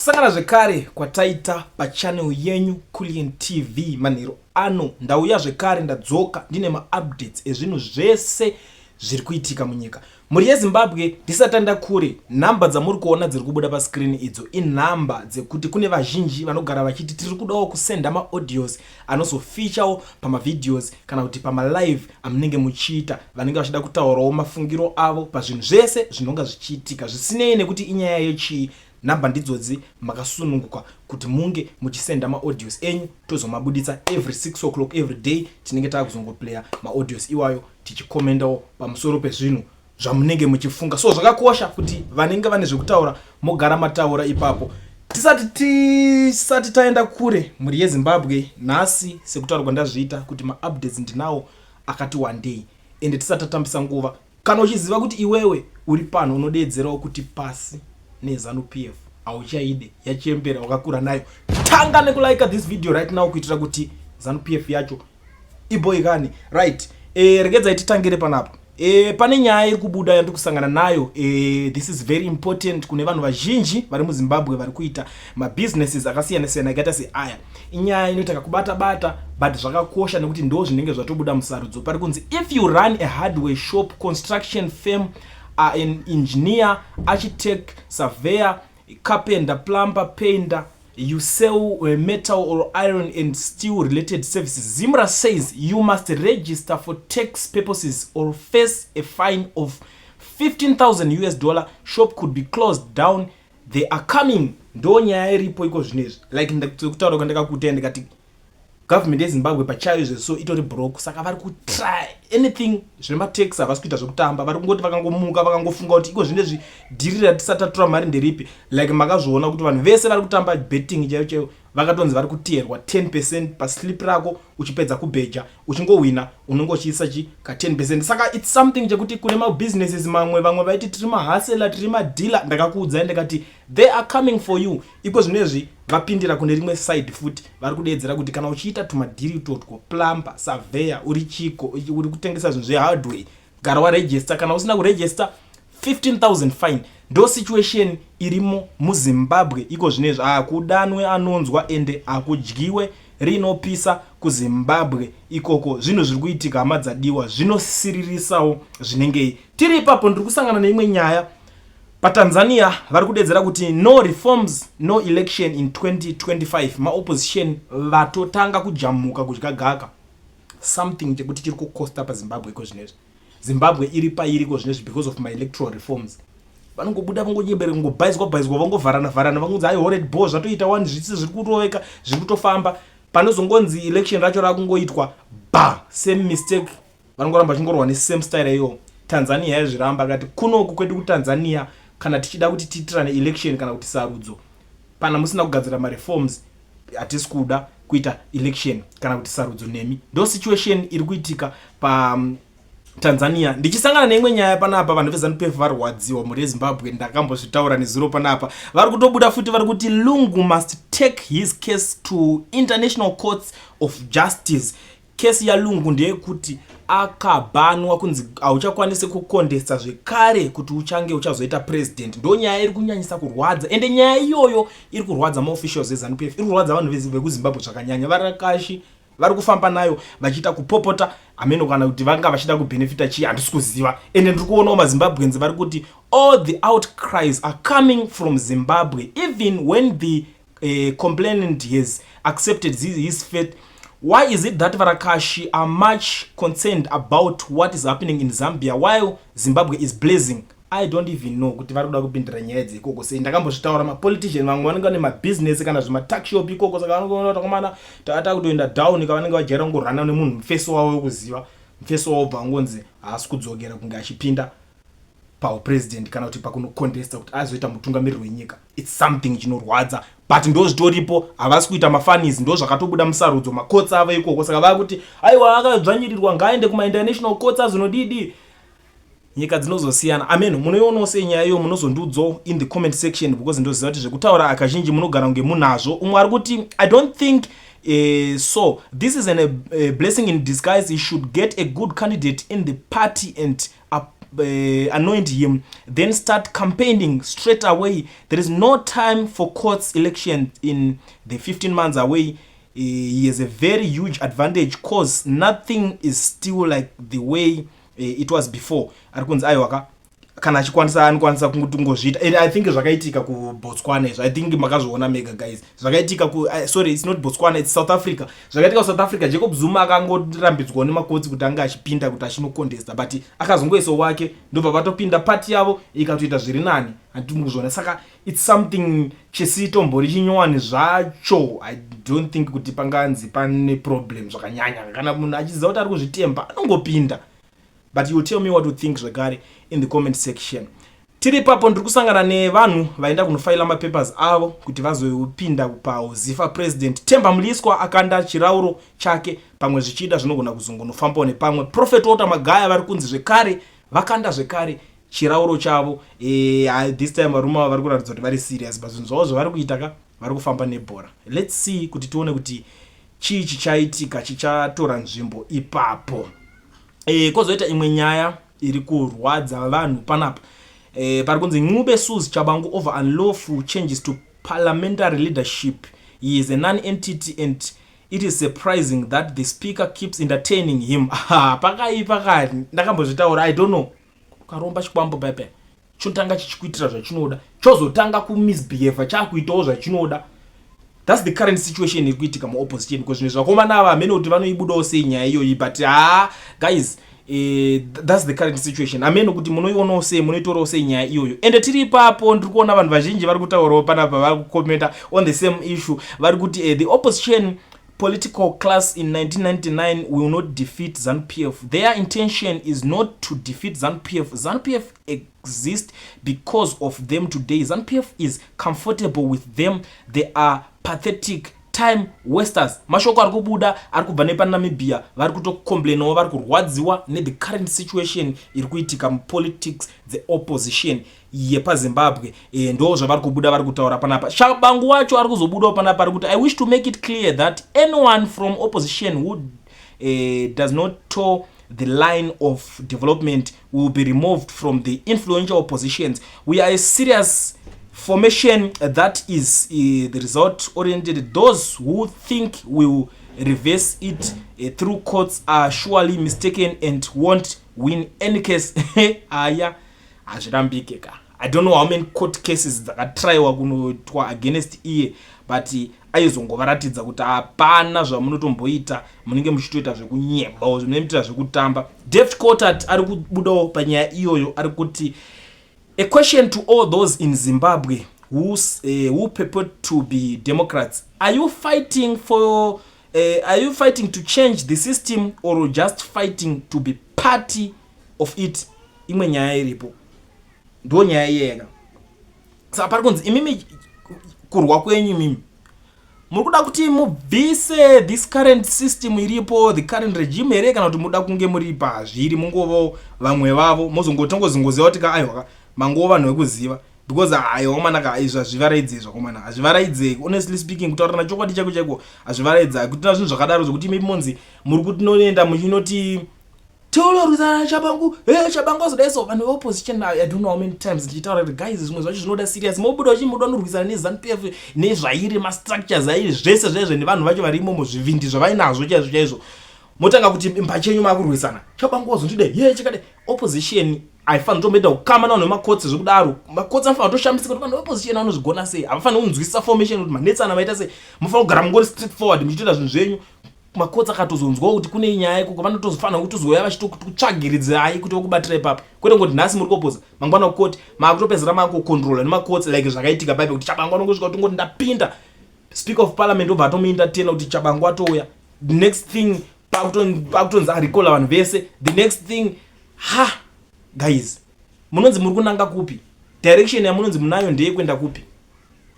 Kusangana zvekare kwataita pachannel yenyu Kulliant TV. Manheru ano ndauya zvekare, ndadzoka ndine maupdates ezvinhu zvese zviri kuitika munyika. Mhuri yeZimbabwe, ndisati ndakure, nhamba dzamuri kuona dziri kubuda pascreen idzo inhamba dzekuti kune vazhinji vanogara vachiti tiri kudawo kusenda maaudios anozofeaturewo pamavideos kana kuti pamalive amunenge muchiita, vanenge vachida kutaurawo mafungiro avo pazvinhu zvese zvinonga zvichiitika, zvisinei nekuti inyaya yechii. Nhamba ndidzodzi, makasununguka kuti munge muchisenda maaudios enyu, tozomabuditsa every 6 o'clock every day. Tinenge taakuzongoplaya maaudios iwayo tichikomendawo pamusoro pezvinhu zvamunenge muchifunga. So zvakakosha kuti vanenge vane zvekutaura mogara mataura ipapo. Tisati taenda kure, mhuri yeZimbabwe, nhasi sekutaura kwandazviita kuti maupdates ndinawo akati wandei, ende tisati tatambisa nguva, kana uchiziva kuti iwewe uri pano unodeedzerawo kuti pasi neZANU PF, hauchaide, yachembera, wakakura nayo, tanga nekulike this video right now kuitira kuti ZANU PF yacho iboikani. Right, regedzai titangire panapa. Pane nyaya iri kubuda yandiri kusangana nayo. This is very important kune vanhu vazhinji vari muZimbabwe vari kuita mabusinesses akasiyana siyana akaita seaya. Inyaya inoita kakubata bata, but zvakakosha nekuti ndo zvinenge zvatobuda musarudzo. Pari kunzi if you run a hardware shop, construction firm, an engineer, architect, surveyor, carpenter, plumber, painter, you sell metal or iron and steel related services, ZIMRA says you must register for tax purposes or face a fine of US$15,000. Shop could be closed down. They are coming. Ndo nyaya iripo iko zvinezvi. Like kutaura kwandakakuita, ndikati government yeZimbabwe pachayo izvezvi itori broke, saka vari kutry anything. Zvematax havasi kuita zvekutamba, vari kungoti vakangomuka vakangofunga kuti iko zvinezvi dhiri ratisati tatora mari nderipi. Like makazviona kuti vanhu vese vari kutamba betting chaiyo chaiyo vakatonzi vari kuteerwa 10% paslip rako. Uchipedza kubheja, uchingohwina, unenge uchiisa chi ka 10%. Saka it's something chekuti kune mabusinesses mamwe, vamwe vaiti tiri mahustler, tiri madealer, ndakakuudzai ndikati they are coming for you. Iko zvinezvi vapindira kune rimwe side futi, vari kudeedzera kuti kana uchiita tumadhiri itotwo, plumber, surveyor, uri chiko, uri kutengesa zvinhu zvehardware, gara waregister. Kana usina kuregister, 15,000 fine. Ndo situation irimo muZimbabwe iko zvinezvi. Hakudanwe anonzwa, ende hakudyiwe rinopisa kuZimbabwe ikoko. Zvinhu zviri kuitika, hama dzadiwa, zvinosiririsawo zvinengei. Tiri ipapo, ndiri kusangana neimwe nyaya paTanzania. Vari kudedzera kuti no reforms, no election in 2025. Maopposition vatotanga kujamuka kudya gaka, something chekuti chiri kukosta paZimbabwe iko zvinezvi. Zimbabwe iri pairiko zvinezvi because of maelectoral reforms. Vanongobuda, vangonyebere, kungobhaizwa bhaizwa, vangovharana vharana, vangonzi ai alright, bo zvatoita wani, zvisi zviri kuroveka, zviri kutofamba. Panozongonzi election racho rakungoitwa ba, same mistake, vanongoramba vachingorwa nesame style iyo. Tanzania yaizviramba, akati kunoku kwedu kuTanzania, kana tichida kuti tiitirane election kana kuti sarudzo, pana musina kugadzira mareforms, hatisi kuda kuita election kana kuti sarudzo nemi. Ndo situation iri kuitika pa Tanzania. Ndichisangana neimwe nyaya panapa, vanhu veZANU PF varwadziwa, mhuri yeZimbabwe. Ndakambozvitaura nezuro panapa, vari kutobuda futi, vari kuti Lungu must take his case to international courts of justice. Kesi yaLungu ndeyekuti akabhanwa kunzi hauchakwanisi kucontesta zvekare kuti uchange uchazoita president. Ndo nyaya iri kunyanyisa kurwadza, ende nyaya iyoyo iri kurwadza maofficials eZANU PF, iri kurwadza vanhu vekuZimbabwe zvakanyanya. Varakashi vari kufamba nayo vachiita kupopota hameno kana kuti vanga vachida kubhenefita chii, handisi kuziva. Ende ndiri kuonawo maZimbabweans vari kuti all the outcries are coming from Zimbabwe even when the complainant has accepted his fate. Why is it that Varakashi are much concerned about what is happening in Zambia while Zimbabwe is blazing? I don't even know kuti vari kuda kupindira nyaya dzeikoko sei. Ndakambozvitaura, mapolitician vamwe vanenge vane mabhizinesi kana zvimatuckshop ikoko, saka vanoona kuti akomana tava kutoenda down, kavanenge vajaira kungorana nemunhu mufeso wavo wekuziva mufeso wavo, bva angonzi haasi kudzokera kunge achipinda paupresident kana kuti pakunocontesta kuti azoita mutungamiriri wenyika. It's something chinorwadza, but ndo zvitoripo. Havasi kuita mafunnies, ndo zvakatobuda musarudzo, macourts avo ikoko. Saka vakuti aiwa, akadzvanyirirwa, ngaaende kumainternational courts azonodidi. Nyika dzinozosiyana amen. Munoionawo sei nyaya iyo? Munozondiudzawo in the comment section, because ndoziva kuti zvekutaura akazhinji munogara kunge munazvo. Umwe ari kuti, "I don't think so. This is a blessing in disguise. He should get a good candidate in the party and anoint him, then start campaigning straight away. There is no time for courts election in the 15 months away. He has a very huge advantage 'cause nothing is still like the way it was before. Ari kunzi aiwaka, kana achikwanisa anokwanisa kungozviita. And I think zvakaitika kuBotswana izvo, I think makazviona mega, guys. Zvakaitika ku sorry, it's not Botswana, it's South Africa. Zvakaitika kuSouth Africa, Jacob Zuma akangorambidzwawo nemakotsi kuti ange achipinda kuti achinocontesta, but akazongoiso wake, ndobva vatopinda, pati yavo ikatoita zviri nani, handiti mukuzviona? Saka it's something chesitombori chinyowani zvacho. I don't think kuti panganzi pane problem zvakanyanya. Kana munhu achiziva kuti ari kuzvitemba, anongopinda. But you tell me what you think zvekare in the comment section. Tiri ipapo, ndiri kusangana nevanhu vaenda kunofaila mapapers avo kuti vazopinda paZifa president. Temba Mliswa akanda chirauro chake, pamwe zvichida zvinogona kuzongonofambawo nepamwe. Prophet Walter Magaya vari kunzi zvekare vakanda zvekare chirauro chavo. This time varume ava vari kuratidza kuti vari serious pazvinhu zvavo zvavari kuita ka, vari kufamba nebhora. Let's see kuti tione kuti chii chichaitika, chichatora nzvimbo ipapo. Kwozoita imwe nyaya iri kurwadza vanhu panapa. Pari kunzi Ncube sues Tshabangu over unlawful changes to parliamentary leadership. He is a non-entity and it is surprising that the speaker keeps entertaining him. Pakaipa kani, ndakambozvitaura. I don't know, ukaromba chikwambo pepe chinotanga chichikuitira zvachinoda, chozotanga kumisbehave, chakuitawo zvachinoda. That's the current situation iri kuitika muopposition, because zvinhu zvakomana ava hamene kuti vanoibudawo sei nyaya iyoyi. But ha, guys, that's the current situation. Hamene kuti munoionawo sei, munoitorawo sei nyaya iyoyo. Ende tiri ipapo, ndiri kuona vanhu vazhinji vari kutaurawo panapa, vari kukomenta on the same issue. Vari kuti the opposition political class in 1999 will not defeat ZANU-PF. Their intention is not to defeat ZANU-PF. ZANU-PF exist because of them today. ZANU-PF is comfortable with them. They are pathetic time wasters. Mashoko ari kubuda ari kubva nepaNamibia, vari kutocomplainawo, vari kurwadziwa nethe current situation iri kuitika mupolitics dzeopposition yepaZimbabwe. Ndo zvavari kubuda vari kutaura panapa. Tshabangu wacho ari kuzobudawo panapa, ari kuti, "I wish to make it clear that anyone from opposition who does not toe the line of development will be removed from the influential positions. We are a serious formation that is the result oriented. Those who think will reverse it through courts are surely mistaken and won't win any case." Aya hazvirambike ka. I don't know how many court cases dzakatraiwa kunoitwa against iye, but aizongovaratidza kuti hapana zvamunotomboita, munenge muchitoita zvekunyeba, zvimunoitira zvekutamba. David Coltart ari kubudawo panyaya iyoyo, ari kuti, "A question to all those in Zimbabwe who purport to be Democrats: are you fighting to change the system or just fighting to be party of it?" Imwe nyaya iripo, ndo nyaya iyeka. Saka pari kunzi imimi, kurwa kwenyu imimi muri kuda kuti mubvise this current system iripo, the current regime here, kana kuti muda kunge muri pazviri, mungovawo vamwe vavo, mozongotongozingoziva kuti ka, aiwa, mangova vanhu vekuziva? Because aiwa manaka, izvi hazvivaraidze zvakomana, hazvivaraidze. Honestly speaking, kutaurana chokwadi chaiko chaiko, hazvivaraidza kutina zvinhu zvakadaro zvokuti imi monzi muri kutinoenda muchinoti tiunorwisana Tshabangu. E Tshabangu azodai so, vanhu veopposition, I don't know how many times ndichitaura kuti guys, zvimwe zvacho zvinoda serious. Mobuda uchimuda unorwisana neZANU PF nezvairi, mastructures airi, zvese zvezve, nevanhu vacho vari imomo, zvivindi zvavainazvo chaizvo chaizvo, motanga kuti pachenyu makurwisana. Tshabangu wazondidai ye chakadai. Opposition haifaniri kutomboenda kukama navanhu vemakotsi zvekudaro. Makotsi anofanira kutoshamisika kuti vanhu veopposition vanozvigona sei. Havafaniri kunzwisisa formation kuti manetsana vaita sei. Mufanira kugara mungori straight forward muchitoita zvinhu zvenyu. Makotsi akatozonzwawo kuti kune nyaya ikoko, vanotozofanira kutozouya vachitokutsvagiridzai kuti vokubatira ipapo, kwete ngoti nhasi muri kuopoza, mangwana kukoti, maakutopedzera maakucontrola nemakotsi, like zvakaitika paipe kuti Tshabangu anongosvika kuti ngoti ndapinda, Speaker of Parliament obva atomuentertaina kuti Tshabangu atouya. The next thing pakutonzi arecalla vanhu vese. The next thing, ha guys, munonzi muri kunanga kupi? Direction yamunonzi munayo ndeyekuenda kupi?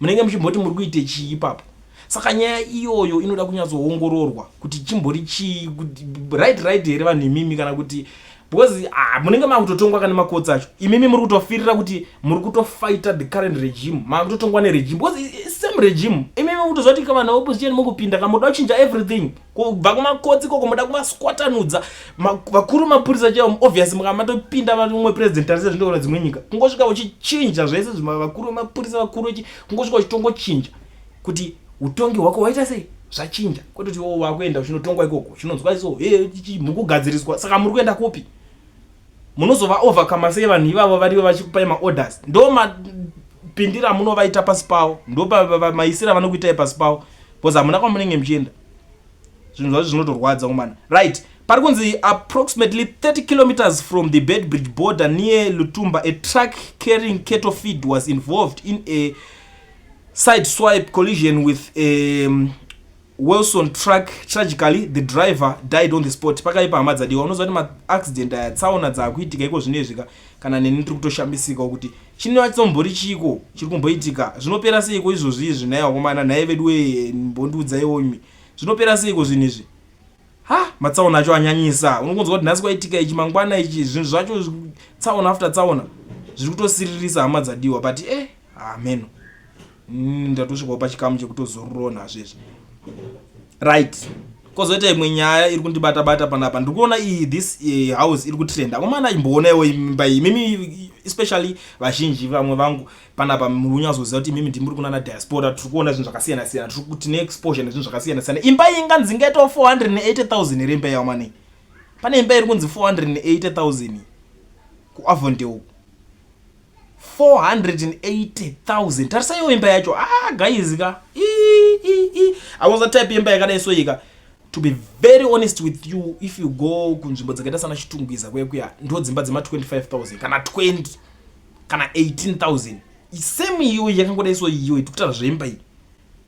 Munenge muchimboti muri kuite chii ipapo? Saka nyaya iyoyo inoda kunyatsoongororwa kuti chimbori chii, kuti right here vanhu imimi, kana kuti because, ah, munenge makutotongwa kane makotsi acho. Imimi muri kutofirira kuti muri kutofighta the current regime, makutotongwa neregime, because same regime imimi. mukutoziva kuti vanhu veopposition mukupinda ka, muda kuchinja everything kubva kumakotsi ikoko, muda kuvaswatanudza vakuru mapurisa chaivo. Obvious, mukamatopinda vamwe president, tarise zvinoona dzimwe nyika, kungosvika uchichinja zvese, vakuru vemapurisa, vakuru vechi, kungosvika uchitongochinja kuti utongi hwako hwaita sei, zvachinja, kwete kuti iwo wakuenda uchinotongwa ikoko, uchinonzwa iso mukugadziriswa. Saka muri kuenda kupi? Munozova overcome sei vanhu ivavo varivo vachikupai maorders? Ndo mapindiro amunovaita pasi pavo, ndo maisiro avanokuitai pasi pavo, because hamuna kwamunenge muchienda. Zvinhu zvacho zvinotorwadza kumana. Right, pari kunzi approximately 30 kilometers from the Beitbridge border near Lutumba, a truck carrying cattle feed was involved in a side swipe collision with a Wilson truck. Tragically, the driver died on the spot. Pakaipa, hama dzadiwa. Unoziva kuti maaccident aya, tsaona dzaakuitika iko zvino ka, kana neni ndiri kutoshambisikawo kuti chinoatsombori chiko chiri kumboitika. Zvinopera seiko izvozvi izvi nhai vakomana, nhai vedu we? Mbondiudzaiwo imi, zvinopera seiko zvinhu izvi? Ha, matsaona acho anyanyisa. Unokunzwa kuti nhasi kwaitika ichi, mangwana ichi, zvinhu zvacho tsaona after tsaona, zviri kutosiririsa, hama dzadiwa. But hameno, ndatosvikawo pachikamu chekutozorurawo nazvo izvi. Right, kwozoita imwe nyaya iri kundibata bata panapa. Ndiri kuona iyi, this house iri kutrenda. Akomana, imboonaiwo imba iyi mimi, especially vazhinji vamwe vangu panapa muri kunyatsoziva kuti imimi ndimuri kunana diaspora, tiri kuona zvinhu zvakasiyana siyana, tiri tine exposure nezvinhu zvakasiyana siyana. Imba iyi inganzi ingaitawo 480 000 here imba yawo manei? Pane imba iri kunzi 480 000 kuAvondale uku, 480 000. Tarisaiwo imba yacho. Ah, guys ka, akoza type yemba yakadai soika. To be very honest with you, if you go kunzvimbo dzakaita sana Chitungwiza kuya kuya, ndo dzimba dzema25 000 kana 20 kana 18 000, same iyoyo yakangodai so iyoyo tikutaura zveimba iyi.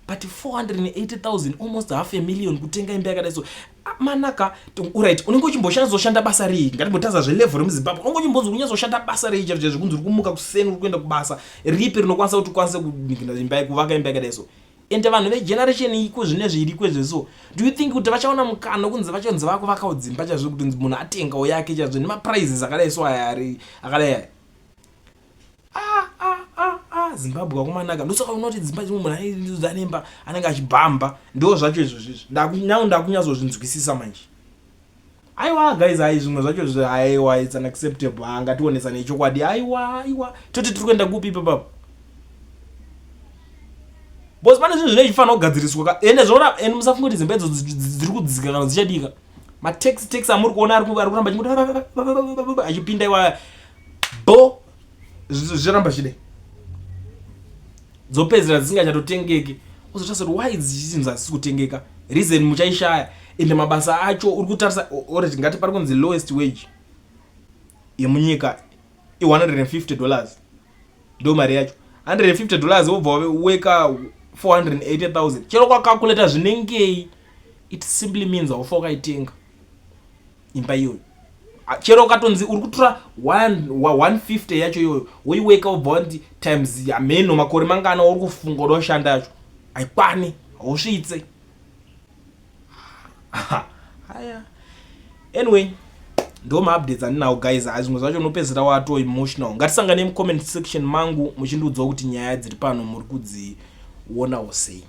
But 480 000, almost half a million, kutenga imba yakadai so. Ah, manaka. Alright, unenge uchimboshanzoshanda basa rei? Ngatimbotaza zvelevel remuZimbabwe. Unenge uchimbonzi unyazoshanda basa rei chaizvo chaizvo, kunzi uri kumuka kuseni, uri kuenda kubasa ripi rinokwanisa kuti ukwanise kuningira imba, kuvaka imba yakadai so? Ende vanhu vegeneration iko zvinezvi iriko izvezvo, do you think kuti vachaona mukana kunzi vachanzi vakuvakawo dzimba chaizvo, kuti munhu atengawo yake chaizvo nemaprices akadai so, aya ari akadai aya? Ah, ah, ah, ah, Zimbabwe wakumanaka. Ndosaka unoti dzimba dzimwe munhu anemba anenge achibhamba. Ndo zvacho izvozvizvi now ndakunyazozvinzwisisa manje. Aiwa guys, ai, zvimwe zvacho, aiwa, it's unacceptable. Angationesane chokwadi. Aiwa, aiwa, toti tiri kuenda kupi ipapapo? Because pane zvinhu zvine zvifanira kugadziriswa ka. Ende zvoona, ende musafunga kuti dzimba idzo dziri kudzika kana dzichadika. Matax, tax amuri kuona ari kuramba achipinda iwaya bo, zvichiramba zvidai, dzopedzera dzisingachatotengeki. Uzotarisa kuti why dzichinzi hadzisi kutengeka, reason muchaishaya. Ende mabasa acho uri kutarisa already, ngati pari kunzi lowest wage yemunyika i$150, ndo mari yacho $150, wobva weka 480 000. Chero kwakakuleta zvinengei, it simply means haufa wakaitenga imba iyoyo. Chero ukatonzi uri kutora 150 yacho iyoyo, woiweka, wobva wanti times hameno makore mangana uri kufunga uda kushanda yacho, haikwani, hausvitse. Haya, anyway, ndo maupdates andinawo guys. Ha, zvimwe zvacho unopedzisira wato emotional. Ngatisangane mucomment section mangu muchindiudzawo kuti nyaya dziri pano muri kudzionawo sei.